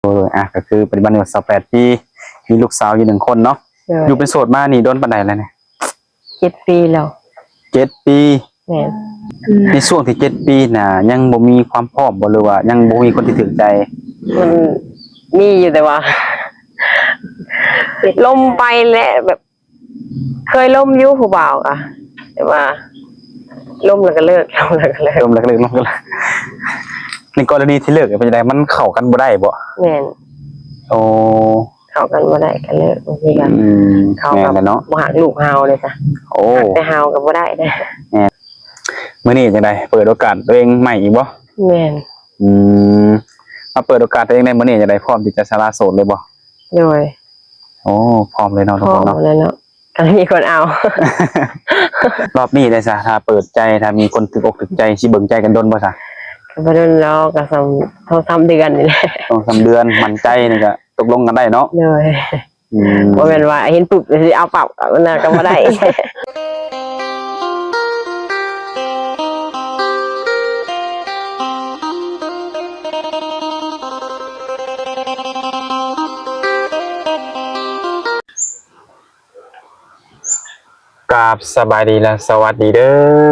ໂດຍ ອ່ະ ກໍຄືປັດຈຸບັນນີ້ຊາວແປດປີ ມີລູກສາວຢູ່ໜຶ່ງຄົນເນາະ. ໂດຍ ຢູ່ເປັນໂສດມານີ້ດົນປານໃດແລ້ວນີ້? ເຈັດປີແລ້ວ. ເຈັດປີ. ແມ່ນ. ໃນຊ່ວງທີ່ເຈັດປີນະ ຍັງບໍ່ມີຄວາມພ້ອມບໍ່ ຫຼືວ່າຍັງບໍ່ມີຄົນທີ່ຖືກໃຈ? ມັນມີຢູ່ ແຕ່ວ່າລົມໄປແຫຼະ ແບບ ເຄີຍລົມຢູ່ຜູ້ບ່າວກະ ແຕ່ວ່າລົມແລ້ວກໍເລີກ ລົມແລ້ວກໍເລີກ ລົມແລ້ວກໍເລີກ ລົມແລ້ວກໍເລີກ. ໃນກໍລະນີທີ່ເລີກເປັນຈັ່ງໃດ ມັນເຂົ້າກັນບໍ່ໄດ້ບໍ່? ແມ່ນ. ໂອ້ ເຂົ້າກັນບໍ່ໄດ້ກໍເລີກ. ບາງທີກໍ ອືມ ເຂົາກໍ ແມ່ນແຫຼະເນາະ ບໍ່ຮັກລູກເຮົາເດ້ຊະ. ໂອ້ ຮັກແຕ່ເຮົາກໍບໍ່ໄດ້ເດ້. ແມ່ນ. ມື້ນີ້ຈັ່ງໃດ ເປີດໂອກາດຕົວເອງໃໝ່ອີກບໍ່? ແມ່ນ. ອືມ ມາເປີດໂອກາດຕົວເອງໃນມື້ນີ້ຈັ່ງໃດ ພ້ອມທີ່ຈະສະຫຼະໂສດເລີຍບໍ່? ໂດຍ. ໂອ້ ພ້ອມເລີຍເນາະ ທຸກຄົນເນາະ. ພ້ອມແລ້ວເນາະ ຄັນມີຄົນເອົາ. ລອບນີ້ໄດ້ຊະ ຖ້າເປີດໃຈ ຖ້າມີຄົນຖືກອົກຖືກໃຈ ຊິເບິ່ງໃຈກັນດົນບໍ່ຊະ? ກໍບໍ່ດົນດອກ ກໍສອງສາມເດືອນນີ້ແຫຼະ. ສອງສາມເດືອນ ໝັ້ນໃຈນີ້ກໍຕົກລົງກັນໄດ້ເນາະ. ໂດຍ. ອືມ ບໍ່ແມ່ນວ່າເຫັນປຸບຊິເອົາປັບ ອັນນັ້ນກໍບໍ່ໄດ້. ກາບສະບາຍດີ ແລະ ສະຫວັດດີເດີ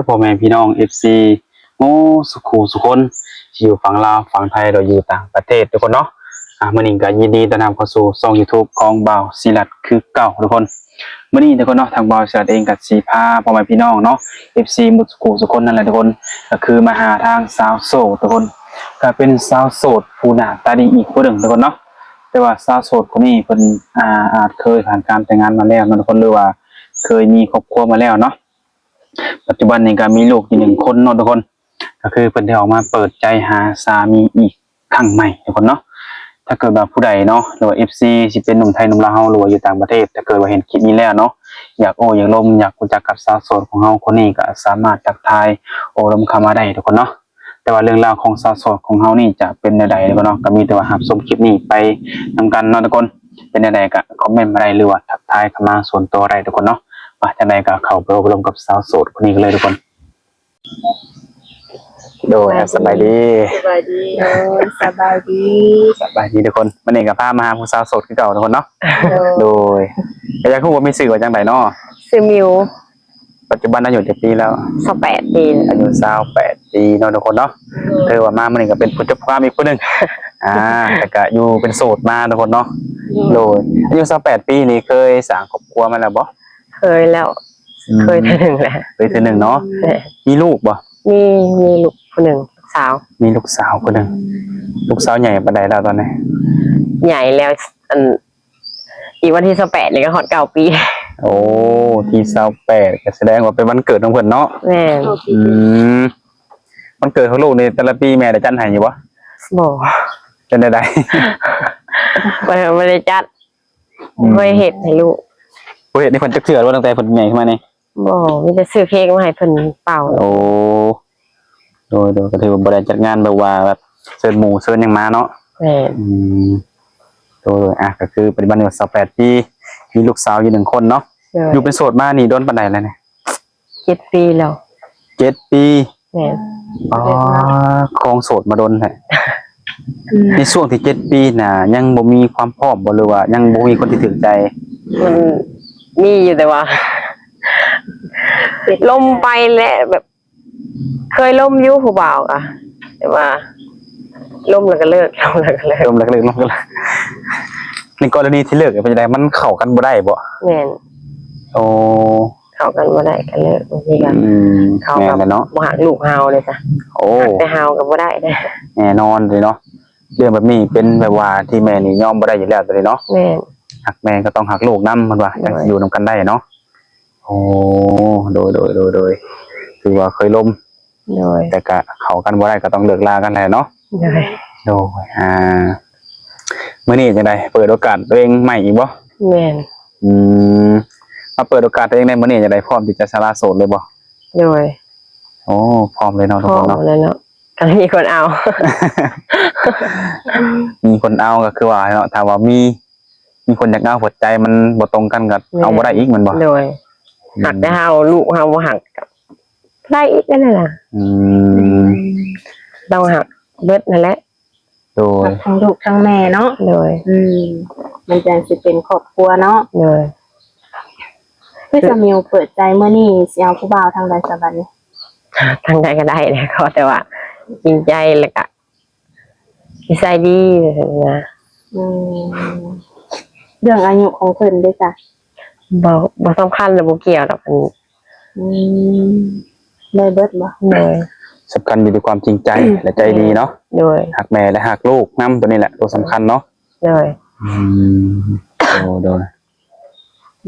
ພໍ່ແມ່ພີ່ນ້ອງ ເອັຟຊີ ໝົດສູ່ຄູ່ສູ່ຄົນ ທີ່ຢູ່ຝັ່ງລາວ ຝັ່ງໄທ ຫຼືຢູ່ຕ່າງປະເທດທຸກຄົນເນາະ. ອ່າ ມື້ນີ້ກໍຍິນດີຕ້ອນຮັບເຂົ້າສູ່ຊ່ອງຢູທູບຂອງບ່າວສີລັດຄືເກົ່າທຸກຄົນ. ມື້ນີ້ທຸກຄົນເນາະ ທາງບ່າວສີລັດເອງກໍຊິພາພໍ່ແມ່ພີ່ນ້ອງເນາະ ເອັຟຊີ ໝົດສູ່ຄູ່ສູ່ຄົນນັ້ນແຫຼະທຸກຄົນ ກໍຄືມາຫາທາງສາວໂສດທຸກຄົນ ກໍເປັນສາວໂສດຜູ້ໜ້າຕາດີອີກຜູ້ໜຶ່ງທຸກຄົນເນາະ. ແຕ່ວ່າສາວໂສດຄົນນີ້ເພິ່ນ ອາ ອາດເຄີຍຜ່ານການແຕ່ງງານມາແລ້ວເນາະທຸກຄົນ ຫຼືວ່າເຄີຍມີຄອບຄົວມາແລ້ວເນາະ. ປັດຈຸບັນນີ້ກໍມີລູກຢູ່ໜຶ່ງຄົນເນາະທຸກຄົນ ກໍຄືເພິ່ນໄດ້ອອກມາເປີດໃຈຫາສາມີອີກຄັ້ງໃໝ່ທຸກຄົນເນາະ. ຖ້າເກີດວ່າຜູ້ໃດເນາະ ຫຼືວ່າ ເອັຟຊີ ຊິເປັນໜຸ່ມໄທໜຸ່ມລາວເຮົາ ຫຼືວ່າຢູ່ຕ່າງປະເທດ ຖ້າເກີດວ່າເຫັນຄລິບນີ້ແລ້ວເນາະ ຢາກໂອ້ຢາກລົມ ຢາກຮູ້ຈັກກັບສາວໂສດຂອງເຮົາຄົນນີ້ ກໍສາມາດທັກທາຍໂອ້ລົມເຂົ້າມາໄດ້ທຸກຄົນເນາະ. ແຕ່ວ່າເລື່ອງລາວຂອງສາວໂສດຂອງເຮົານີ້ຈະເປັນແນວໃດທຸກຄົນເນາະ ກໍມີແຕ່ວ່າຮັບຊົມຄລິບນີ້ໄປນຳກັນເນາະທຸກຄົນ. ເປັນແນວໃດກໍຄອມເມັນມາໄດ້ ຫຼືວ່າທັກທາຍເຂົ້າມາສ່ວນຕົວໄດ້ທຸກຄົນເນາະ. ວ່າຈັ່ງໃດກໍເຂົ້າໄປໂອ້ລົມກັບສາວໂສດຄົນນີ້ກັນເລີຍທຸກຄົນ. ໂດຍ ສະບາຍດີ ສະບາຍດີ ໂດຍ ສະບາຍດີ ສະບາຍດີທຸກຄົນ. ມື້ນີ້ກໍພາມາຫາຜູ້ສາວໂສດຄືເກົ່າທຸກຄົນເນາະ. ໂດຍ ໂດຍ ກໍຢາກຮູ້ວ່າມີຊື່ວ່າຈັ່ງໃດເນາະ? ຊື່ມິວ. ປັດຈຸບັນອາຍຸຈັກປີແລ້ວ? ຊາວແປດປີ. ອາຍຸຊາວແປດປີເນາະທຸກຄົນເນາະ. ໂດຍ ຖືວ່າມາມື້ນີ້ກໍເປັນຜູ້ຈົບຄວາມອີກຜູ້ໜຶ່ງ ອ່າ ແຕ່ກໍຢູ່ເປັນໂສດມາທຸກຄົນເນາະ. ໂດຍ ໂດຍ ອາຍຸຊາວແປດປີນີ້ເຄີຍສ້າງຄອບຄົວມາແລ້ວບໍ່? ເຄີຍແລ້ວ. ອືມ ເຄີຍເທື່ອໜຶ່ງແລ້ວ. ເຄີຍເທື່ອໜຶ່ງເນາະ. ແມ່ນ. ມີລູກບໍ່? ມີ ມີລູກຜູ້ໜຶ່ງ ລູກສາວ. ມີລູກສາວຜູ້ໜຶ່ງ. ອືມ ລູກສາວໃຫຍ່ປານໃດແລ້ວຕອນນີ້? ໃຫຍ່ແລ້ວ ອັນ ອີກວັນທີຊາວແປດນີ້ກໍຮອດເກົ້າປີ. ໂອ້ ທີຊາວແປດ ກໍສະແດງວ່າເປັນວັນເກີດຂອງເພິ່ນເນາະ. ແມ່ນ. ອືມ ວັນເກີດຂອງລູກນີ້ແຕ່ລະປີແມ່ໄດ້ຈັດໃຫ້ຢູ່ບໍ່? ບໍ່. ເປັນແນວໃດ? ບໍ່ ບໍ່ໄດ້ຈັດ. ອືມ ບໍ່ເຄີຍເຮັດໃຫ້ລູກ. ບໍ່ເຮັດໃຫ້ເພິ່ນຈັກເທື່ອບໍ່ ຕັ້ງແຕ່ເພິ່ນໃຫຍ່ຂຶ້ນມານີ້? ບໍ່ ມີແຕ່ຊື້ເຄ້ກມາໃຫ້ເພິ່ນເປົ່າ. ໂອ້ ໂດຍ ໂດຍ ກໍຖືວ່າບໍ່ໄດ້ຈັດງານແບບວ່າແບບເຊີນໝູ່ເຊີນຫຍັງມາເນາະ. ແມ່ນ. ອືມ ໂດຍ ອ່ະ ກໍຄືປັດຈຸບັນນີ້ຊາວແປດປີ ມີລູກສາວຢູ່ໜຶ່ງຄົນເນາະ. ໂດຍ. ຢູ່ເປັນໂສດມານີ້ດົນປານໃດແລ້ວນີ້? ເຈັດປີແລ້ວ. ເຈັດປີ. ແມ່ນ. ອໍ ຄອງໂສດມາດົນແທ້. ອືມ ໃນຊ່ວງທີ່ເຈັດປີນະ ຍັງບໍ່ມີຄວາມພ້ອມບໍ່ ຫຼືວ່າຍັງບໍ່ມີຄົນທີ່ຖືກໃຈ? ມັນມີຢູ່ ແຕ່ວ່າລົມໄປແຫຼະ ແບບ ເຄີຍລົມຢູ່ຜູ້ບ່າວກະ ແຕ່ວ່າລົມແລ້ວກໍເລີກ ລົມແລ້ວກໍເລີກ ລົມແລ້ວກໍເລີກ ລົມແລ້ວກໍເລີກ. ໃນກໍລະນີທີ່ເລີກເປັນຈັ່ງໃດ ມັນເຂົ້າກັນບໍ່ໄດ້ບໍ່? ແມ່ນ. ໂອ້ ເຂົ້າກັນບໍ່ໄດ້ກໍເລີກ. ບາງທີກໍ ອືມ ເຂົາກໍ ແມ່ນແຫຼະເນາະ ບໍ່ຮັກລູກເຮົາເດ້ຊະ. ໂອ້ ຮັກແຕ່ເຮົາກໍບໍ່ໄດ້ເດ້. ແນ່ນອນເລີຍເນາະ ເລື່ອງແບບນີ້ເປັນແບບວ່າທີ່ແມ່ນີ້ຍອມບໍ່ໄດ້ຢູ່ແລ້ວໂຕນີ້ເນາະ. ແມ່ນ. ຮັກແມ່ກໍຕ້ອງຮັກລູກນຳ ເພິ່ນວ່າ ໂດຍ ຈັ່ງຊິຢູ່ນຳກັນໄດ້ເນາະ. ໂອ້ ໂດຍ ໂດຍ ໂດຍ ໂດຍ ຖືວ່າເຄີຍລົມ ໂດຍ ແຕ່ກະເຂົ້າກັນບໍ່ໄດ້ ກໍຕ້ອງເລີກລາກັນແຫຼະເນາະ. ໂດຍ ໂດຍ ອ່າ ມື້ນີ້ຈັ່ງໃດ ເປີດໂອກາດຕົວເອງໃໝ່ອີກບໍ່? ແມ່ນ. ອືມ ມາເປີດໂອກາດຕົວເອງໃນມື້ນີ້ຈັ່ງໃດ ພ້ອມທີ່ຈະສະຫຼະໂສດເລີຍບໍ່? ໂດຍ. ໂອ້ ພ້ອມເລີຍເນາະ ທຸກຄົນເນາະ. ພ້ອມແລ້ວເນາະ ຄັນມີຄົນເອົາ. ມີຄົນເອົາກໍຄືວ່າເນາະ ຖ້າວ່າມີ ມີຄົນຢາກເອົາ ເພາະໃຈມັນບໍ່ຕົງກັນກໍ ແມ່ນ ເອົາບໍ່ໄດ້ອີກແມ່ນບໍ່? ໂດຍ. ອືມ ຮັກແຕ່ເຮົາ ລູກເຮົາບໍ່ຮັກກໍບໍ່ໄດ້ອີກນັ້ນນະ. ອືມ ຕ້ອງຮັກເບິດນັ້ນແຫຼະ. ໂດຍ ຮັກທັງລູກທັງແມ່ເນາະ ໂດຍ ອືມ ມັນຈັ່ງຊິເປັນຄອບຄົວເນາະ ໂດຍ ຄືສາມີວເປີດໃຈມື້ນີ້ຊິເອົາຜູ້ບ່າວທາງໃດຊະບັດນີ້? ທາງໃດກໍໄດ້ແຫຼະ ຂໍແຕ່ວ່າຈິງໃຈ ແລ້ວກະນິໄສດີ ຈັ່ງຊີ້ນະ ອືມ ເລື່ອງອາຍຸຂອງເພິ່ນເດ້ຊະ? ບໍ່ ບໍ່ສຳຄັນ ແລະ ບໍ່ກ່ຽວດອກ ອັນ ອືມ ໄດ້ເບິດບໍ່? ໂດຍ ສຳຄັນຢູ່ທີ່ຄວາມຈິງໃຈ ແລະ ໃຈດີເນາະ ໂດຍ ຮັກແມ່ແລະຮັກລູກນຳ ຕົວນີ້ແຫຼະຕົວສຳຄັນເນາະ ໂດຍ ອືມ ໂດຍ ໂດຍ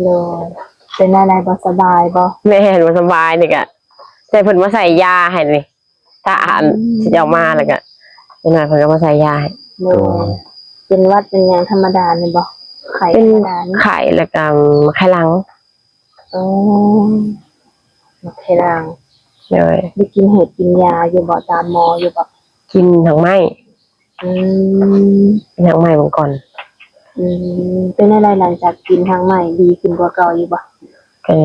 ໂດຍ ເປັນແນວໃດ ບໍ່ສະບາຍບໍ່? ແມ່ນ ບໍ່ສະບາຍນີ້ກະ ໃຫ້ເພິ່ນມາໃສ່ຢາໃຫ້ນີ້ ຖ້າອັນ ອືມ ຊິເຈົ້າມາແລ້ວກະ ຈັກໜ້ອຍເພິ່ນກໍມາໃສ່ຢາໃຫ້ ໂດຍ ໂດຍ ເປັນຫວັດເປັນຫຍັງທຳມະດານີ້ບໍ່? ໄຂ້ ເປັນ ທຳມະດານີ້ ໄຂ້ແລ້ວກໍໄຂ້ຫຼັງ ອໍ ໄຂ້ຫຼັງ ໂດຍ ໄດ້ກິນເຫັດກິນຢາຢູ່ບໍ່? ຕາມໝໍຢູ່ບໍ່? ກິນຫາກໄມ້ ອືມ ກິນຫາກໄມ້ເບິ່ງກ່ອນ ອືມ ເປັນຈັ່ງໃດຫຼັງຈາກກິນຫາກໄມ້ ດີຂຶ້ນກວ່າເກົ່າຢູ່ບໍ່? ກໍ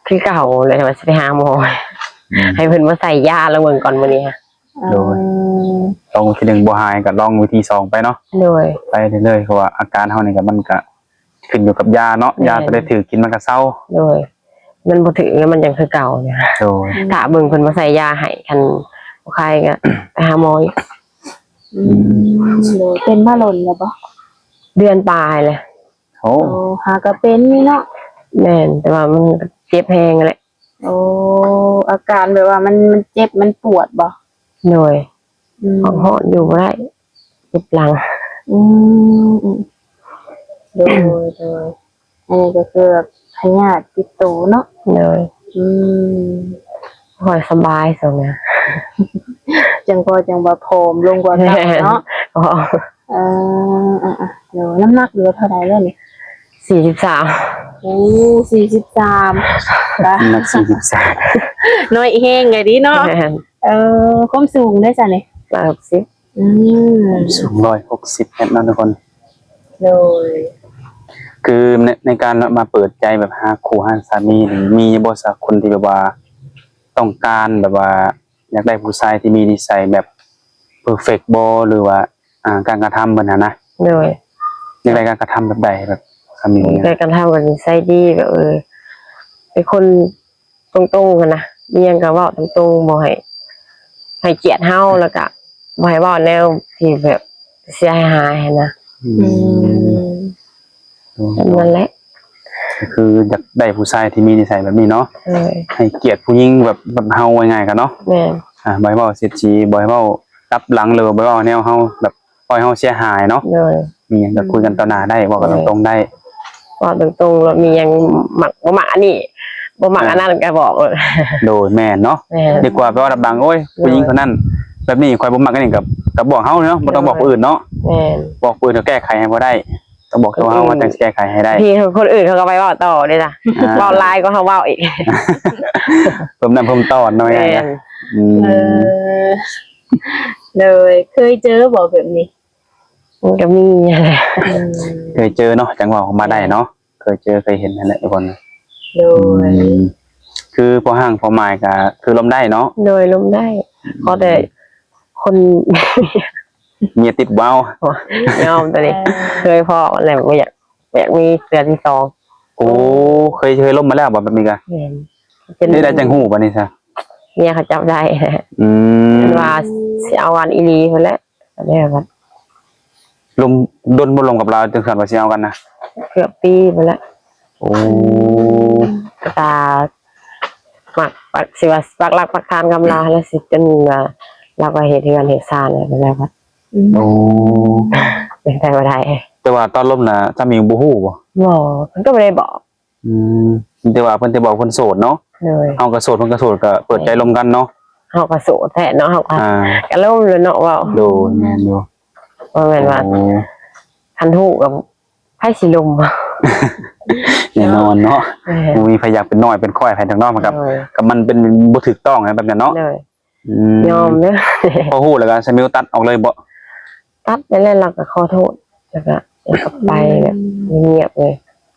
ຄືເກົ່າແຫຼະ ແຕ່ວ່າຊິໄປຫາໝໍ ອືມ ໃຫ້ເພິ່ນມາໃສ່ຢາລອງເບິ່ງກ່ອນມື້ນີ້ ໂດຍ ເອີ ລອງວິທີໜຶ່ງບໍ່ຫາຍກໍລອງວິທີສອງໄປເນາະ ໂດຍ ໄປເລື້ອຍໆ ເພາະວ່າອາການເຮົານີ້ກໍ ມັນກໍຂຶ້ນຢູ່ກັບຢາເນາະ ແມ່ນ ຢາຕົວໃດຖືກກິນມັນກໍເຊົາ ໂດຍ ມັນບໍ່ຖືກແລ້ວມັນຍັງຄືເກົ່ານີ້ ໂດຍ ຖ້າເບິ່ງເພິ່ນມາໃສ່ຢາໃຫ້ ຄັນບໍ່ຄາຍກໍໄປຫາໝໍອີກ ອືມ ໂດຍ ເປັນມາດົນແລ້ວບໍ່? ເດືອນປາຍແລ້ວ ໂອ້ ໂອ້ ຫາກໍເປັນນີ້ເນາະ ແມ່ນ ແຕ່ວ່າມັນກໍເຈັບແຮງແຫຼະ ໂອ້ ອາການແບບວ່າມັນ ມັນເຈັບ ມັນປວດບໍ່? ໂດຍ ອືມ ຮ້ອນຢູ່ບໍ່ໄດ້ ເຈັບຫຼັງ ອືມ ອືມ ໂດຍ ໂດຍ ອັນນີ້ກໍຄືແບບພະຍາດຕິດໂຕເນາະ ໂດຍ ອືມ ບໍ່ຄ່ອຍສະບາຍຊ່ວງນີ້ ຈັ່ງພໍຈັ່ງວ່າຜອມລົງກວ່າເກົ່າເນາະ ແມ່ນ ເອີ ອ່າໆ ໂດຍ ນ້ຳໜັກເຫຼືອເທົ່າໃດແລ້ວນີ້? ສີ່ສິບສາມ ໂອ້ ສີ່ສິບສາມ ນ້ຳໜັກສີ່ສິບສາມ ນ້ອຍແຮງໃດເນາະ ແມ່ນ ເອີ ຄວາມສູງເດຊະນີ້? ຮ້ອຍຫົກສິບ ອືມ ຄວາມສູງຮ້ອຍຫົກສິບແມັດເນາະທຸກຄົນ ໂດຍ ຄືໃນ ໃນການມາເປີດໃຈແບບຫາຄູ່ຫາສາມີນີ້ ມີບໍ່ຊະຄົນທີ່ແບບວ່າຕ້ອງການແບບວ່າ ຢາກໄດ້ຜູ້ຊາຍທີ່ມີນິໄສແບບເພີເຟັກບໍ່ ຫຼືວ່າ ອ່າ ການກະທຳເພິ່ນຫັ້ນນະ ໂດຍ ຢາກໄດ້ການກະທຳແບບໃດ ແບບສາມີ ຢາກໄດ້ການກະທຳກໍນິໄສດີ ແບບ ເອີ ເປັນຄົນຕົງໆຫັ້ນນະ ມີຫຍັງກໍເວົ້າຕົງໆ ບໍ່ໃຫ້ ໃຫ້ກຽດເຮົາ ແລ້ວກໍບໍ່ໃຫ້ເວົ້າແນວທີ່ແບບເສຍຫາຍຫັ້ນນະ ອືມ ອືມ ແບບນັ້ນແຫຼະ ກໍຄືຢາກໄດ້ຜູ້ຊາຍທີ່ມີນິໄສແບບນີ້ເນາະ ເອີ ໃຫ້ກຽດຜູ້ຍິງແບບ ແບບເຮົາ ວ່າງ່າຍໆກັນເນາະ ແມ່ນ ອ່າ ບໍ່ໃຫ້ເວົ້າເສຍດສີ ບໍ່ໃຫ້ເວົ້າກັບຫຼັງ ຫຼືວ່າບໍ່ໃຫ້ເວົ້າແນວເຮົາ ແບບ ບໍ່ໃຫ້ເຮົາເສຍຫາຍເນາະ ໂດຍ ມີຫຍັງກໍຄຸຍກັນຕໍ່ໜ້າໄດ້ ເວົ້າກັນ ໂດຍ ຕົງໆໄດ້ ເວົ້າຕົງໆ ແລ້ວມີຫຍັງມັກບໍ່ມັກອັນນີ້ ບໍ່ມັກ ອ່າ ອັນນັ້ນກໍບອກ ໂດຍ ແມ່ນເນາະ ແມ່ນ ດີກວ່າໄປເວົ້າກັບຫຼັງ ໂອ້ຍ ໂດຍ ຜູ້ຍິງຄົນນັ້ນແບບນີ້ ຂ້ອຍບໍ່ມັກອັນນີ້ ກໍ ກໍບອກເຮົາເນາະ ບໍ່ຕ້ອງບອກຜູ້ອື່ນເນາະ ແມ່ນ ບອກຜູ້ອື່ນກໍແກ້ໄຂໃຫ້ບໍ່ໄດ້ ຕ້ອງບອກແຕ່ເຮົາ ເຮົາຈັ່ງຊິແກ້ໄຂໃຫ້ໄດ້ ທີ່ຄົນອື່ນເຂົາກໍໄປເວົ້າຕໍ່ເດ້ລະ ອ່າ ເວົ້າຫຼາຍກວ່າເຮົາເວົ້າອີກ ເພີ່ມນ້ຳເພີ່ມຕອນເນາະ ແມ່ນ ອືມ ເອີ ໂດຍ ເຄີຍເຈີບໍ່ແບບນີ້? ມັນກໍມີຫັ້ນແຫຼະ ອືມ ເຄີຍເຈີເນາະ ຈັ່ງເວົ້າອອກມາໄດ້ເນາະ ເຄີຍເຈີເຄີຍເຫັນຫັ້ນແຫຼະທຸກຄົນ ໂດຍ ອືມ ຄືພໍຮ່າງພໍໝາຍກໍຄືລົມໄດ້ເນາະ ໂດຍ ລົມໄດ້ ອືມ ຂໍແຕ່ຄົນ ເມຍຕິດເວົ້າ ຍອມຕົວນີ້ ເອີ ເຄີຍພໍແລ້ວ ບໍ່ຢາກ ບໍ່ຢາກມີເທື່ອທີສອງ ໂອ້ ເຄີຍ ເຄີຍລົມມາແລ້ວບໍ່ແບບນີ້ກະ ແມ່ນ ເຮັດໃດຈັ່ງຮູ້ບັດນີ້ຊະ ເມຍເຂົາຈັບໄດ້ ອືມ ເພິ່ນວ່າຊິເອົາອັນອີ່ຫຼີພຸ້ນແຫຼະ ແລ້ວບັດ ລົມດົນບໍ່ ລົມກັບລາວຈັ່ງຊັ້ນວ່າຊິເອົາກັນນະ? ເກືອບປີພຸ້ນແຫຼະ ໂອ້ ຕາມັກ ປັກ ຊິວ່າປັກຫຼັກປັກຖານກັບລາວ ແລ້ວຊິຈົນວ່າລາວກໍເຮັດເຮືອນເຮັດຊານແລ້ວບັດ ອືມ ໂອ້ ເປັນໄປບໍ່ໄດ້ ແຕ່ວ່າຕອນລົມນະ ສາມີບໍ່ຮູ້ບໍ່? ບໍ່ ເພິ່ນກໍບໍ່ໄດ້ບອກ ອືມ ແຕ່ວ່າເພິ່ນ ແຕ່ວ່າເພິ່ນໂສດເນາະ ໂດຍ ເຮົາກໍໂສດ ເພິ່ນກໍໂສດ ກໍເປີດໃຈລົມກັນເນາະ ເຮົາກໍໂສດແທ້ເນາະ ເຮົາກໍ ອ່າ ກໍລົມແລ້ວເນາະ ເວົ້າ ໂດຍ ແມ່ນຢູ່ ບໍ່ແມ່ນວ່າ ໂອ້ ຄັນຮູ້ກໍໃຜຊິລົມ ແນ່ນອນເນາະ ແມ່ນ ບໍ່ມີໃຜຢາກເປັນນ້ອຍເປັນຂ້ອຍໃຜດອກເນາະ ມັນກໍ ໂດຍ ກໍມັນເປັນບໍ່ຖືກຕ້ອງນະແບບນັ້ນເນາະ ໂດຍ ອືມ ຍອມເດີ ພໍຮູ້ແລ້ວກໍສາມີຕັດອອກເລີຍບໍ່? ຕັດນັ້ນແຫຼະ ລາວກໍຂໍໂທດ ແລ້ວກໍ ແລ້ວກໍໄປແບບ ອືມ ງຽບເລີຍ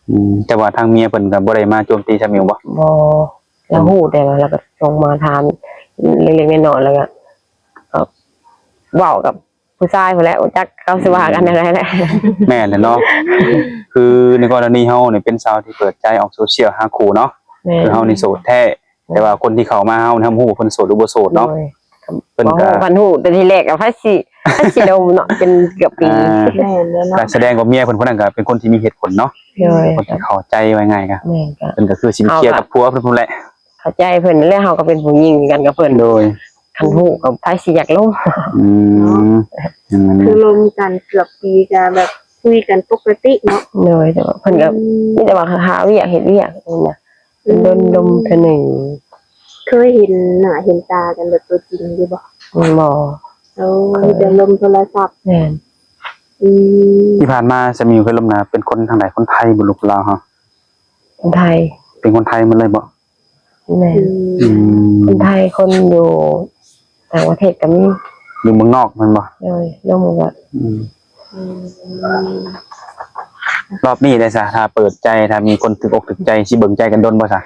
ອືມ ແຕ່ວ່າທາງເມຍເພິ່ນກໍບໍ່ໄດ້ມາໂຈມຕີສາມີບໍ່? ບໍ່ ລາວ ອືມ ຮູ້ແຕ່ວ່າລາວກໍສົ່ງມາຖາມເລັກໆນ້ອຍໆ ແລ້ວກໍ ກໍເວົ້າກັບ ຜູ້ຊາຍພຸ້ນແຫຼະ ບໍ່ຈັກເຂົາຊິວ່າກັນແນວໃດແຫຼະ. ແມ່ນແຫຼະເນາະ ຄືໃນກໍລະນີເຮົານີ້ເປັນສາວທີ່ເປີດໃຈອອກໂຊຊຽວຫາຄູ່ເນາະ ແມ່ນ ຄືເຮົານີ້ໂສດແທ້ ແຕ່ວ່າຄົນທີ່ເຂົ້າມາເຮົານີ້ ເຮົາບໍ່ຮູ້ວ່າເພິ່ນໂສດຫຼືບໍ່ໂສດເນາະ ໂດຍ ເພິ່ນກໍ ບໍ່ຮູ້ ຄັນຮູ້ແຕ່ທີແລກກໍໃຜຊິ ໃຜຊິລົມເນາະ ເປັນເກືອບປີ ອ່າ ແມ່ນແລ້ວເນາະ ການສະແດງວ່າເມຍເພິ່ນຜູ້ນັ້ນກໍເປັນຄົນທີ່ມີເຫດຜົນເນາະ ໂດຍ ຄົນທີ່ເຂົ້າໃຈ ວ່າງ່າຍກໍ ແມ່ນ ກໍ ເພິ່ນກໍຄືຊິໄປເຄລຍກັບຜົວເພິ່ນພຸ້ນແຫຼະ ເຂົ້າໃຈເພິ່ນແລ້ວ ເຮົາກໍເປັນຜູ້ຍິງຄືກັນກັບເພິ່ນ ໂດຍ ຄັນຮູ້ກໍໃຜຊິຢາກລົມ ອືມ ອືມ ຄືລົມກັນເກືອບປີກໍແບບຄຸຍກັນປົກກະຕິເນາະ ໂດຍ ແຕ່ວ່າເພິ່ນກໍ ອືມ ມີແຕ່ວ່າຫາວຽກເຮັດວຽກນີ້ນະ ອືມ ດົນລົມເທື່ອໜຶ່ງ ເຄີຍເຫັນໜ້າເຫັນຕາກັນແບບຕົວຈິງຢູ່ບໍ່? ອືມ ບໍ່ ໂອ້ ມີແຕ່ລົມໂທລະສັບ ແມ່ນ ອືມ ທີ່ຜ່ານມາສາມີເຄີຍລົມນະ ເປັນຄົນທາງໃດ? ຄົນໄທບໍ່ ຫຼືຄົນລາວເຮົາ? ຄົນໄທ ເປັນຄົນໄທໝົດເລີຍບໍ່? ແມ່ນ ອືມ ອືມ ຄົນໄທ ຄົນຢູ່ຕ່າງປະເທດກໍມີ ຢູ່ເມືອງນອກແມ່ນບໍ່? ໂດຍ ລົມກໍ ອືມ ອືມ ຮອບນີ້ໄດ້ຊະ ຖ້າເປີດໃຈ ຖ້າມີຄົນຖືກອົກຖືກໃຈ ຊິເບິ່ງໃຈກັນດົນບໍ່ຊະ?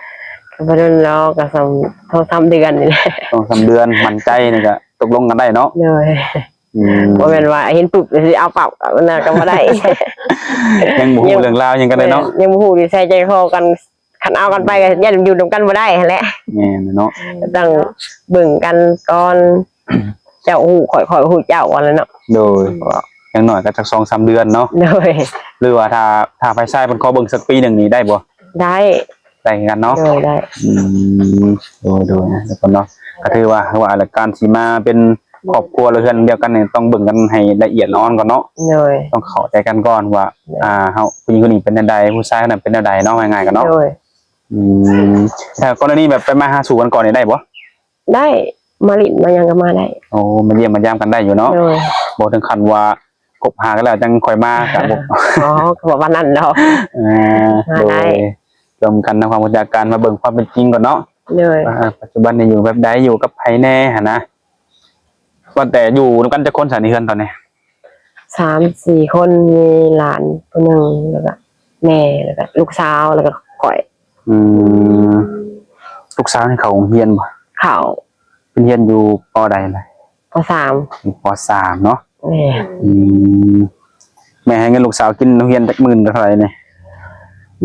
ກໍບໍ່ດົນດອກ ກໍສອງ ສອງສາມເດືອນນີ້ແຫຼະ ສອງສາມເດືອນ ໝັ້ນໃຈນີ້ກໍຕົກລົງກັນໄດ້ເນາະ ໂດຍ ອືມ ບໍ່ແມ່ນວ່າເຫັນປຸບຊິເອົາປັບ ອັນນັ້ນກໍບໍ່ໄດ້ ຍັງບໍ່ຮູ້ເລື່ອງລາວຫຍັງກັນເລີຍເນາະ ແມ່ນ ຍັງບໍ່ຮູ້ນິໄສໃຈຄໍກັນ ຄັນເອົາກັນໄປກໍຢ້ານຢູ່ນຳກັນບໍ່ໄດ້ຫັ້ນແຫຼະ ແມ່ນເນາະ ກໍຕ້ອງເບິ່ງກັນກ່ອນ ເຈົ້າຮູ້ຂ້ອຍ ຂ້ອຍຮູ້ເຈົ້າຫັ້ນແຫຼະເນາະ ໂດຍ ຢ່າງໜ້ອຍກໍຈັກສອງສາມເດືອນເນາະ ໂດຍ ຫຼືວ່າຖ້າ ຖ້າຝ່າຍຊາຍເພິ່ນຂໍເບິ່ງສັກປີໜຶ່ງນີ້ໄດ້ບໍ່? ໄດ້ ໄດ້ຄືກັນເນາະ ໂດຍ ໄດ້ ອືມ ໂດຍ ໂດຍ ທຸກຄົນເນາະ ກໍຖືວ່າ ວ່າລະການຊິມາເປັນ ຄອບຄົວ ແລະ ເຮືອນດຽວກັນນີ້ ຕ້ອງເບິ່ງກັນໃຫ້ລະອຽດລະອອນກ່ອນເນາະ ໂດຍ ຕ້ອງເຂົ້າໃຈກັນກ່ອນວ່າ ໂດຍ ອ່າ ເຮົາ ຜູ້ຍິງຄົນນີ້ເປັນແນວໃດ ຜູ້ຊາຍຄົນນັ້ນເປັນແນວໃດເນາະ ວ່າງ່າຍໆກັນເນາະ ໂດຍ ອືມ ຖ້າກໍລະນີແບບໄປມາຫາສູ່ກັນກ່ອນນີ້ໄດ້ບໍ່? ໄດ້ ມາຫຼິ້ນມາຫຍັງກໍມາໄດ້ ໂອ້ ມາຢ້ຽມມາຢາມກັນໄດ້ຢູ່ເນາະ ໂດຍ ບໍ່ເຖິງຂັ້ນວ່າຄົບຫາກັນແລ້ວຈັ່ງຄ່ອຍມາກໍບໍ່ ອໍ ກໍບໍ່ປານນັ້ນດອກ ເອີ ມາໄດ້ ໂດຍ ລວມກັນທຳຄວາມຮູ້ຈັກກັນ ມາເບິ່ງຄວາມເປັນຈິງກ່ອນເນາະ ໂດຍ ວ່າປັດຈຸບັນນີ້ຢູ່ແບບໃດ ຢູ່ກັບໃຜແດ່ຫັ້ນນະ ວ່າແຕ່ຢູ່ນຳກັນຈັກຄົນຊະໃນເຮືອນຕອນນີ້? ສາມສີ່ຄົນ ມີຫຼານຜູ້ໜຶ່ງ ແລ້ວກໍແມ່ ແລ້ວກໍລູກສາວ ແລ້ວກໍຂ້ອຍ ອືມ ລູກສາວນີ້ເຂົ້າໂຮງຮຽນບໍ່? ເຂົ້າ ເພິ່ນຮຽນຢູ່ ປໍໃດລະ? ປໍສາມ ຢູ່ ປໍສາມ ເນາະ ແມ່ນ ອືມ ແມ່ໃຫ້ເງິນລູກສາວກິນໂຮງຮຽນຈັກມື້ເທົ່າໃດນີ້?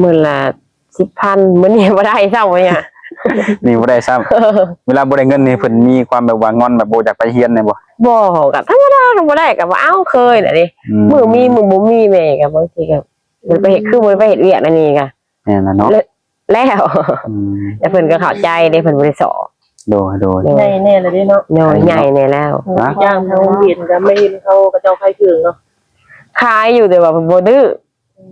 ມື້ລະ ສິບພັນ ມື້ນີ້ບໍ່ໄດ້ຊ້ຳ ມື້ນີ້ບໍ່ໄດ້ຊ້ຳ ເວລາບໍ່ໄດ້ເງິນນີ້ເພິ່ນມີຄວາມແບບວ່າງອນ ແບບບໍ່ຢາກໄປຮຽນແນ່ບໍ່? ບໍ່ ກໍທຳມະດາ ກໍບໍ່ໄດ້ກໍບໍ່ເອົາ ເຄີຍນະເດ້ ອືມ ມື້ມີມື້ບໍ່ມີ ແມ່ກໍບາງທີກໍບໍ່ໄດ້ໄປເຮັດ ຄືບໍ່ໄດ້ໄປເຮັດວຽກອັນນີ້ກໍ ແມ່ນລະເນາະ ແລ້ວ ອືມ ແຕ່ເພິ່ນກໍເຂົ້າໃຈເດ້ ເພິ່ນບໍ່ໄດ້ສໍ້ ໂດຍ ໂດຍ ໂດຍ ໃຫຍ່ແນ່ລະເດ້ເນາະ ໂດຍ ໃຫຍ່ແນ່ແລ້ວ ຈ້າງທາງໂຮງຮຽນກໍແມ່ນເຂົາ ເຂົາເຈົ້າຂາຍເຄື່ອງເນາະ ຂາຍຢູ່ ແຕ່ວ່າເພິ່ນບໍ່ດື້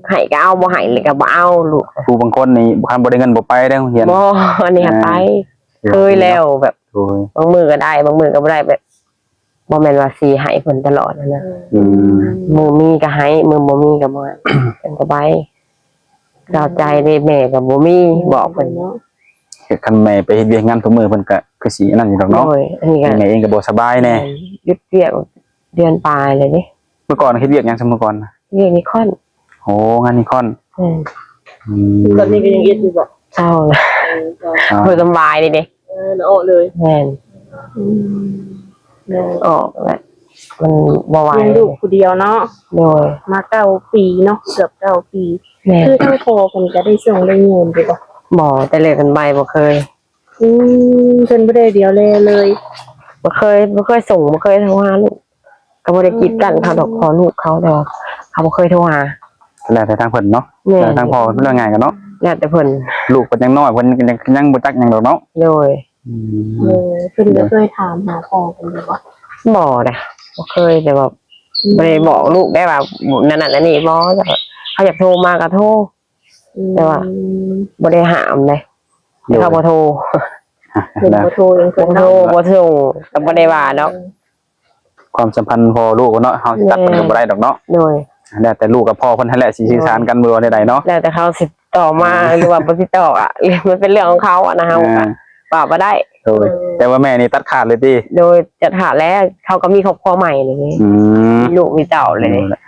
ໃຫ້ກໍເອົາ ບໍ່ໃຫ້ກໍບໍ່ເອົາ ລູກ ຜູ້ບາງຄົນນີ້ຄັນບໍ່ໄດ້ເງິນບໍ່ໄປເດ້ໂຮງຮຽນ ບໍ່ ອັນນີ້ຫາໄປ ເຄີຍແລ້ວແບບ ໂດຍ ບາງມື້ກໍໄດ້ ບາງມື້ກໍບໍ່ໄດ້ ແບບບໍ່ແມ່ນວ່າຊິໃຫ້ເພິ່ນຕະຫຼອດຫັ້ນນະ ອືມ ມື້ມີກໍໃຫ້ ມື້ບໍ່ມີກໍບໍ່ໃຫ້ ເພິ່ນກໍໄປ ເຈົ້າໃຈເດ້ ແມ່ກໍບໍ່ມີ ບອກເພິ່ນ ຄັນແມ່ໄປເຮັດວຽກງານທຸກມື້ ເພິ່ນກໍຄືຊິອັນນັ້ນຢູ່ດອກເນາະ ໂດຍ ອັນນີ້ກໍ ແມ່ເອງກໍບໍ່ສະບາຍແນ່ ແມ່ນ ຢຸດວຽກເດືອນປາຍແລ້ວເດ້ ເມື່ອກ່ອນເຮັດວຽກຫຍັງຊະ ເມື່ອກ່ອນນະ? ວຽກນິຄອນ ໂອ້ ງານນິຄອນ ແມ່ນ ອືມ ຕອນນີ້ກໍຍັງເຮັດຢູ່ບໍ່? ເຊົາລະ ເອີ ເຊົາ ບໍ່ສະບາຍເດ້ ເອີ ລາອອກເລີຍ ແມ່ນ ອືມ ອອກລະ ມັນບໍ່ໄຫວ ລ້ຽງລູກຜູ້ດຽວເນາະ ໂດຍ ມາເກົ້າປີເນາະ ເກືອບເກົ້າປີ ແມ່ນ ຄືທາງພໍ່ເພິ່ນກໍໄດ້ສົ່ງໄດ້ໂຍມຢູ່ບໍ່? ບໍ່ ແຕ່ເລີກກັນໄປບໍ່ເຄີຍ ອືມ ເພິ່ນບໍ່ໄດ້ດຽວແລເລີຍ ບໍ່ເຄີຍ ບໍ່ເຄີຍສົ່ງ ບໍ່ເຄີຍໂທຫາລູກ ກໍບໍ່ໄດ້ກີດກັ້ນເຂົາດອກ ພໍ່ລູກເຂົາ ແຕ່ວ່າເຂົາບໍ່ເຄີຍໂທຫາ ແລ້ວແຕ່ທາງເພິ່ນເນາະ ແມ່ນ ແລ້ວທາງພໍ່ເພິ່ນ ເວົ້າງ່າຍໆກັນເນາະ ແລ້ວແຕ່ເພິ່ນ ລູກເພິ່ນຍັງນ້ອຍ ເພິ່ນຍັງ ຍັງບໍ່ຈັກຫຍັງດອກເນາະ ໂດຍ ອືມ ເອີ ເພິ່ນບໍ່ເຄີຍຖາມຫາພໍ່ເພິ່ນຢູ່ບໍ່? ບໍ່ເດ້ ບໍ່ເຄີຍ ແຕ່ວ່າ ອືມ ບໍ່ໄດ້ບອກລູກໄດ້ວ່າ ນັ້ນໆ ອັນນີ້ບໍ່ ແຕ່ວ່າເຂົາຢາກໂທມາກໍໂທ ອືມ ແຕ່ວ່າບໍ່ໄດ້ຫ້າມເດ້ ໂດຍ ເຂົາບໍ່ໂທ ເພິ່ນບໍ່ໂທ ບໍ່ໂທ ບໍ່ສົ່ງ ກໍບໍ່ໄດ້ວ່າດອກ ຄວາມສຳພັນພໍ່ລູກເນາະ ເຮົາຊິຕັດເພິ່ນກໍບໍ່ໄດ້ດອກເນາະ ໂດຍ ແລ້ວແຕ່ລູກກັບພໍ່ເພິ່ນຫັ້ນແຫຼະ ຊິສື່ສານກັນບໍ່ແນວໃດເນາະ ແລ້ວແຕ່ເຂົາຊິຕອບມາ ອ່າ ຫຼືວ່າບໍ່ຊິຕອບອະ ມັນເປັນເລື່ອງຂອງເຂົາອະນະ ເຮົາກໍ ອ່າ ວ່າບໍ່ໄດ້ ໂດຍ ແຕ່ວ່າແມ່ນີ້ຕັດຂາດເລີຍຕິ ໂດຍ ຕັດຂາດແລ້ວ ເຂົາກໍມີຄອບຄົວໃໝ່ເລີຍ ອືມ ມີລູກມີເຕົ້າເລີຍ ໂດຍ ແລະ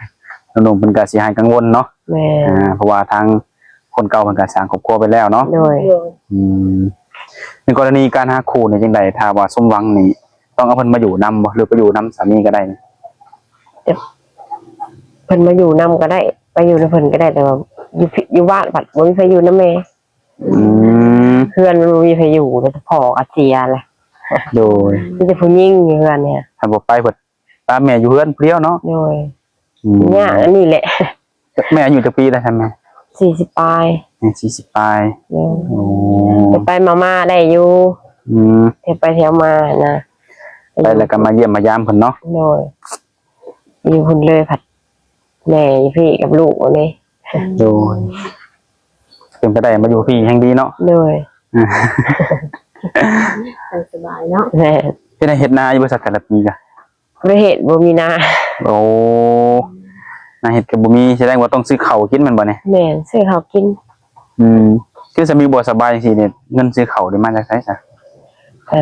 ນ້ອງໆເພິ່ນກໍຊິຫາຍກັງວົນເນາະ ແມ່ນ ອ່າ ເພາະວ່າທາງຄົນເກົ່າເພິ່ນກໍສ້າງຄອບຄົວໄປແລ້ວເນາະ ໂດຍ ອືມ ໃນກໍລະນີການຫາຄູ່ນີ້ຈັ່ງໃດ ຖ້າວ່າສົມຫວັງນີ້ ຕ້ອງເອົາເພິ່ນມາຢູ່ນຳບໍ່ ຫຼືໄປຢູ່ນຳສາມີກໍໄດ້? ເພິ່ນມາຢູ່ນຳກໍໄດ້ ໄປຢູ່ນຳເພິ່ນກໍໄດ້ ແຕ່ວ່າຢູ່ພິ ຢູ່ບ້ານພັດບໍ່ມີໃຜຢູ່ນຳແມ່. ອືມ ເຮືອນມັນບໍ່ມີໃຜຢູ່ ແລ້ວພໍ່ກໍເສຍແລ້ວ. ໂດຍ ມີແຕ່ຜູ້ຍິງຢູ່ເຮືອນນີ້ ຖ້າບໍ່ໄປເພິ່ນ ຕາມແມ່ຢູ່ເຮືອນຜູ້ດຽວເນາະ. ໂດຍ ອືມ ຍາກອັນນີ້ແຫຼະ. ແມ່ອາຍຸຈັກປີແລ້ວທ່ານແມ່? ສີ່ສິບປາຍ. ແມ່ສີ່ສິບປາຍ. ໂດຍ ໂອ້ ໄປໆມາໆໄດ້ຢູ່. ອືມ ທ່ຽວໄປທ່ຽວມານະ ໄປແລ້ວກໍມາຢ້ຽມມາຢາມເພິ່ນເນາະ. ໂດຍ ຢູ່ພຸ້ນເລີຍ ພັດແມ່ຢູ່ພີ້ກັບລູກນີ້. ໂດຍ ເປັນໄປໄດ້ມາຢູ່ພີ້ແຮ່ງດີເນາະ. ໂດຍ ສະບາຍເນາະ. ແມ່ນ ເຮັດໄຮ່ເຮັດນາຢູ່ບໍ່ ແຕ່ລະປີກະ? ບໍ່ໄດ້ເຮັດ ບໍ່ມີນາ. ໂອ້ ນາເຮັດກໍບໍ່ມີ ສະແດງວ່າຕ້ອງຊື້ເຂົ້າກິນແມ່ນບໍ່ນີ້? ແມ່ນ ຊື້ເຂົ້າກິນ. ອືມ ຄືສາມີບໍ່ສະບາຍຈັ່ງຊີ້ນີ້ ເງິນຊື້ເຂົ້ານີ້ມາຈາກໃສຊະ? ກໍ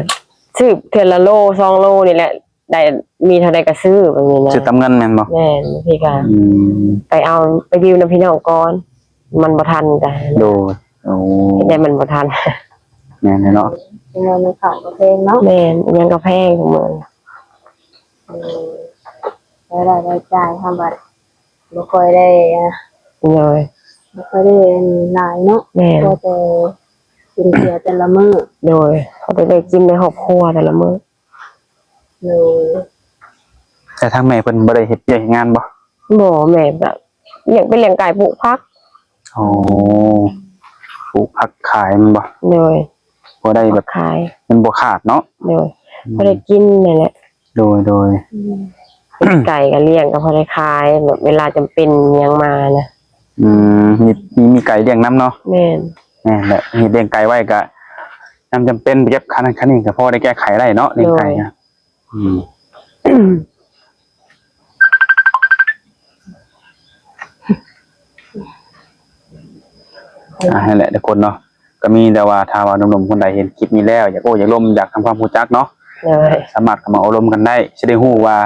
ຊື້ເທື່ອລະໂລສອງໂລນີ້ແຫຼະ ໄດ້ມີເທົ່າໃດກໍຊື້ແບບນີ້ນະ. ຊື້ຕາມເງິນແມ່ນບໍ່? ແມ່ນ ບາງທີກໍ ອືມ ໄປເອົາ ໄປຢືມນຳພີ່ນ້ອງກ່ອນ ມັນບໍ່ທັນກະ. ໂດຍ ໂອ້ ເຮັດໃດມັນບໍ່ທັນ. ແມ່ນແຫຼະເນາະ ເງິນເຂົ້າກໍແພງເນາະ. ແມ່ນ ອີ່ຫຍັງກໍແພງທຸກມື້. ເອີ ລາຍໄດ້ລາຍຈ່າຍເຮົາບັດບໍ່ຄ່ອຍໄດ້ ໂດຍ ບໍ່ຄ່ອຍໄດ້ຫຼາຍເນາະ. ແມ່ນ ພໍແຕ່ຈຸນເຈືອແຕ່ລະມື້. ໂດຍ ພໍໄດ້ ໄດ້ກິນໃນຄອບຄົວແຕ່ລະມື້. ໂດຍ ແຕ່ທາງແມ່ເພິ່ນບໍ່ໄດ້ເຮັດວຽກເຮັດງານບໍ່? ບໍ່ ແມ່ກໍລ້ຽງ ໄປລ້ຽງໄກ່ ປູກຜັກ. ອໍ ປູກຜັກຂາຍແມ່ນບໍ່? ໂດຍ ພໍໄດ້ແບບຂາຍ ເງິນບໍ່ຂາດເນາະ. ໂດຍ ອືມ ພໍໄດ້ກິນນັ້ນແຫຼະ. ໂດຍ ໂດຍ ອືມ ເປັນໄກ່ກໍລ້ຽງ ກໍພໍໄດ້ຂາຍ ແບບເວລາຈຳເປັນຫຍັງມານະ. ອືມ ມີ ມີ ມີໄກ່ລ້ຽງນຳເນາະ. ແມ່ນ ແມ່ນແຫຼະ ເຮັດລ້ຽງໄກ່ໄວ້ກໍ ຍາມຈຳເປັນໄປເກັບຄ່ານັ້ນຄ່ານີ້ກໍພໍໄດ້ແກ້ໄຂໄດ້ເນາະ ລ້ຽງໄກ່. ໂດຍ ນະ ອືມ ອ່າ ນັ້ນແຫຼະທຸກຄົນເນາະ ກໍມີແຕ່ວ່າຖ້າວ່າໜຸ່ມໆຄົນໃດເຫັນຄລິບນີ້ແລ້ວ ຢາກໂອ້ຢາກລົມ ຢາກທຳຄວາມຮູ້ຈັກເນາະ. ໂດຍ ສາມາດເຂົ້າມາໂອ້ລົມກັນໄດ້ ຊິໄດ້ຮູ້ວ່າ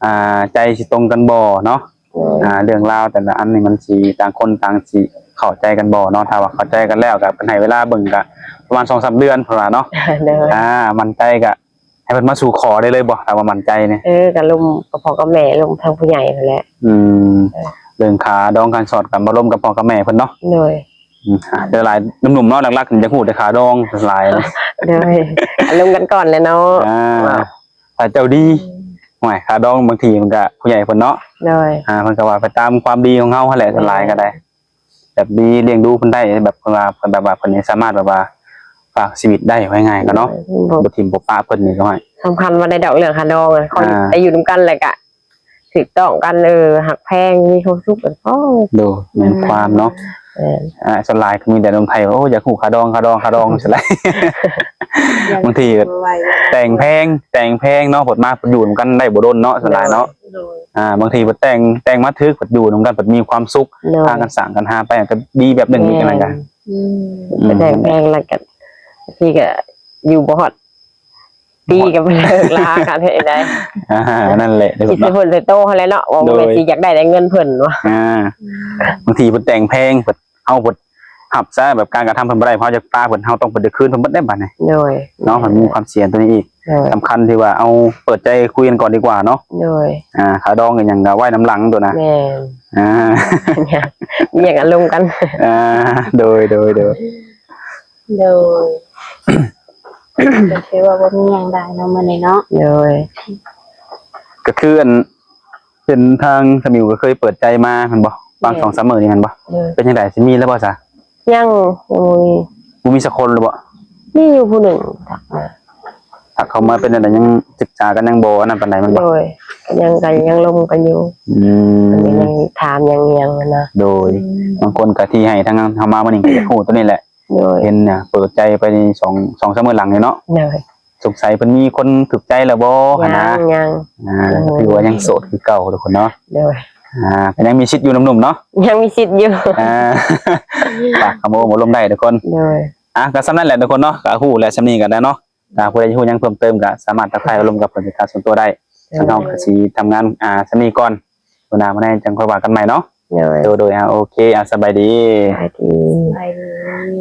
ອ່າ ໃຈຊິຕົງກັນບໍ່ເນາະ. ໂດຍ ອ່າ ເລື່ອງລາວແຕ່ລະອັນນີ້ມັນຊິຕ່າງຄົນຕ່າງຊິເຂົ້າໃຈກັນບໍ່ເນາະ. ຖ້າວ່າເຂົ້າໃຈກັນແລ້ວກໍເພິ່ນໃຫ້ເວລາເບິ່ງກໍປະມານສອງສາມເດືອນເພິ່ນວ່າເນາະ. ໂດຍ ອ່າ ໝັ້ນໃຈກໍໃຫ້ເພິ່ນມາສູ່ຂໍໄດ້ເລີຍບໍ່ ຖ້າວ່າໝັ້ນໃຈນີ້? ເອີ ກໍລົມກັບພໍ່ກັບແມ່ ລົມທາງຜູ້ໃຫຍ່ຫັ້ນແຫຼະ. ອືມ ເອີ ເລື່ອງຄ່າດອງຄ່າສອດກໍມາລົມກັບພໍ່ກັບແມ່ເພິ່ນເນາະ. ໂດຍ ອືມ ສ່ວນຫຼາຍໜຸ່ມໆເນາະ ຫຼັກໆຢາກຮູ້ແຕ່ຄ່າດອງສ່ວນຫຼາຍ. ໂດຍ ລົມກັນກ່ອນແຫຼະເນາະ. ອ່າ ຖ້າເຈົ້າດີ ອືມ ໂອ້ຍ ຄ່າດອງບາງທີມັນກໍຜູ້ໃຫຍ່ເພິ່ນເນາະ. ໂດຍ ອ່າ ເພິ່ນກໍວ່າໄປຕາມຄວາມດີຂອງເຮົາຫັ້ນແຫຼະ. ແມ່ນ ສ່ວນຫຼາຍກໍໄດ້ ແບບດີລ້ຽງດູເພິ່ນໄດ້ ແບບເພິ່ນວ່າ ເພິ່ນແບບວ່າເພິ່ນນີ້ສາມາດແບບວ່າຝາກຊີວິດໄດ້ ເວົ້າງ່າຍໆກໍເນາະ. ໂດຍ ບໍ່ຖິ້ມບໍ່ປະເພິ່ນນີ້ ນ້ອຍ ສຳຄັນວ່າໄດ້ດອກເລື່ອງຄ່າດອງ. ອ່າ ໄດ້ຢູ່ນຳກັນແລ້ວກະຖືກຕ້ອງກັນ ເອີ ຮັກແພງ ມີຄວາມສຸກກັນພໍ. ໂດຍ ແມ່ນຄວາມເນາະ. ເອີ ອ່າ ສ່ວນຫຼາຍກໍມີແຕ່ໜຸ່ມໄທ ໂອ້ ຢາກຮູ້ຄ່າດອງ ຄ່າດອງ ຄ່າດອງ ສ່ວນຫຼາຍ ບາງທີແຕ່ງແພງ ແຕ່ງແພງເນາະ ເພິ່ນມາເພິ່ນຢູ່ນຳກັນໄດ້ບໍ່ດົນເນາະ ສ່ວນຫຼາຍເນາະ. ໂດຍ ອ່າ ບາງທີເພິ່ນແຕ່ງ ແຕ່ງມາຖືກ ເພິ່ນຢູ່ນຳກັນ ເພິ່ນມີຄວາມສຸກ ໂດຍ ພາກັນສ້າງກັນຫາໄປ ກໍດີແບບໜຶ່ງ. ແມ່ນ ອີກອັນນັ້ນກໍ ອືມ ອືມ ໄປແຕ່ງແພງແລ້ວກໍ ບາງທີກໍຢູ່ບໍ່ຮອດປີ ກໍໄປເລີກລາກັນ ເຮັດໃດ. ອ່າ ນັ້ນແຫຼະ ຄິດໃສ່ເພິ່ນໃສ່ໂຕຫັ້ນແຫຼະເນາະ ວ່າ ໂດຍ ແມ່ນຊິຢາກໄດ້ແຕ່ເງິນເພິ່ນວ່າ. ອ່າ ບາງທີເພິ່ນແຕ່ງແພງ ເພິ່ນ ເຮົາເພິ່ນຮັບຊະ ແບບການກະທຳເພິ່ນບໍ່ໄດ້ ເຮົາຢາກປະເພິ່ນ ເຮົາຕ້ອງ ເພິ່ນຈະຄືນເພິ່ນເບິດໄດ້ບາດນີ້. ໂດຍ ເນາະ ມັນມີຄວາມສ່ຽງຕົວນີ້ອີກ. ໂດຍ ສຳຄັນທີ່ວ່າເອົາເປີດໃຈຄຸຍກັນກ່ອນດີກວ່າເນາະ. ໂດຍ ອ່າ ຄ່າດອງອີ່ຫຍັງກໍໄວ້ນຳຫຼັງຕົວນະ. ແມ່ນ ອ່າ ຢາກ ຢາກອາລົມກັນ. ອ່າ ໂດຍ ໂດຍ ໂດຍ ໂດຍ ກໍຖືວ່າບໍ່ມີຫຍັງຫຼາຍເນາະມື້ນີ້ເນາະ. ໂດຍ ກໍຄືອັນ ເຫັນທາງສະໝິວກໍເຄີຍເປີດໃຈມາແມ່ນບໍ່? ບາງ ແມ່ນ ສອງສາມມື້ນີ້ແມ່ນບໍ່? ໂດຍ ເປັນຈັ່ງໃດ ຊິມີແລ້ວບໍ່ຊະ? ຍັງ ຍັງບໍ່ມີ ບໍ່ມີສັກຄົນເລີຍບໍ່? ມີຢູ່ຜູ້ໜຶ່ງທັກມາ ທັກເຂົ້າມາ. ເປັນຈັ່ງໃດ ຍັງສຶກສາກັນ ຍັງບໍ່ອັນນັ້ນປານໃດແມ່ນບໍ່? ໂດຍ ກໍຍັງ ກໍຍັງລົມກັນຢູ່. ອືມ ເພິ່ນກໍຍັງຖາມ ຍັງຫຍັງຫັ້ນນະ. ໂດຍ ອືມ ບາງຄົນກໍທີ່ໃຫ້ທາງເຮົາມາມື້ນີ້ ກໍຢາກຮູ້ຕົວນີ້ແຫຼະ. ໂດຍ ເຫັນນະ ເປີດໃຈໄປສອງ ສອງສາມມື້ຫຼັງນີ້ເນາະ. ໂດຍ ສົງໄສເພິ່ນມີຄົນຖືກໃຈແລ້ວບໍ່ຫັ້ນນະ? ຍັງ ຍັງ ອ່າ ໂດຍ ກໍຖືວ່າຍັງໂສດຄືເກົ່າທຸກຄົນເນາະ. ໂດຍ ອ່າ ກໍຍັງມີສິດຢູ່ ໜຸ່ມໆເນາະ ຍັງມີສິດຢູ່. ອ່າ ຝາກຄຳໂອ້ມາລົມໄດ້ທຸກຄົນ. ໂດຍ ອ່າ ກໍສ່ຳນັ້ນແຫຼະທຸກຄົນເນາະ ກໍຮູ້ແລ້ວສ່ຳນີ້ກໍໄດ້ເນາະ. ຖ້າຜູ້ໃດຮູ້ຫຍັງເພີ່ມເຕີມກໍສາມາດທັກທາຍອາລົມກັບເພິ່ນເປັນການສ່ວນຕົວໄດ້. ໂດຍ ທາງເຮົາກໍຊິທຳງານ ອ່າ ສ່ຳນີ້ກ່ອນ ມື້ໜ້າມື້ໃດຈັ່ງຄ່ອຍວ່າກັນໃໝ່ເນາະ. ໂດຍ ໂດຍ ໂດຍ ອ່າ ໂອເຄ ອ່າ ສະບາຍດີ ສະບາຍດີ ສະບາຍດີ.